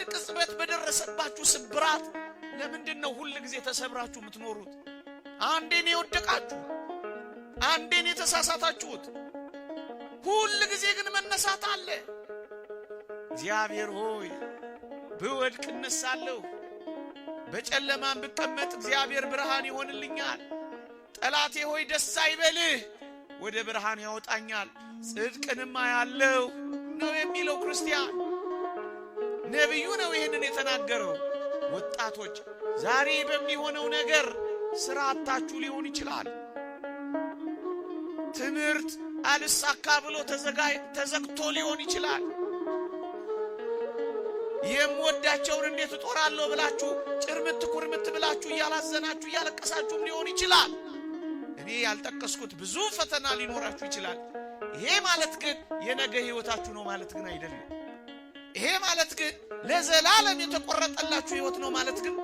ቅጽበት በደረሰባችሁ ስብራት ለምንድን ነው ሁል ጊዜ ተሰብራችሁ የምትኖሩት? አንዴን የወደቃችሁ፣ አንዴን የተሳሳታችሁት፣ ሁል ጊዜ ግን መነሳት አለ። እግዚአብሔር ሆይ ብወድቅ እነሳለሁ፣ በጨለማም ብቀመጥ እግዚአብሔር ብርሃን ይሆንልኛል። ጠላቴ ሆይ ደስ አይበልህ፣ ወደ ብርሃን ያወጣኛል፣ ጽድቅንም አያለሁ ነው የሚለው ክርስቲያን። ነቢዩ ነው ይህንን የተናገረው። ወጣቶች ዛሬ በሚሆነው ነገር ስራ አጥታችሁ ሊሆን ይችላል። ትምህርት አልሳካ ብሎ ተዘግቶ ሊሆን ይችላል። የምወዳቸውን እንዴት እጦራለሁ ብላችሁ ጭርምት ኩርምት ብላችሁ እያላዘናችሁ እያለቀሳችሁም ሊሆን ይችላል። እኔ ያልጠቀስኩት ብዙ ፈተና ሊኖራችሁ ይችላል። ይሄ ማለት ግን የነገ ሕይወታችሁ ነው ማለት ግን አይደለም። ይሄ ማለት ግን ለዘላለም የተቆረጠላችሁ ሕይወት ነው ማለት ግን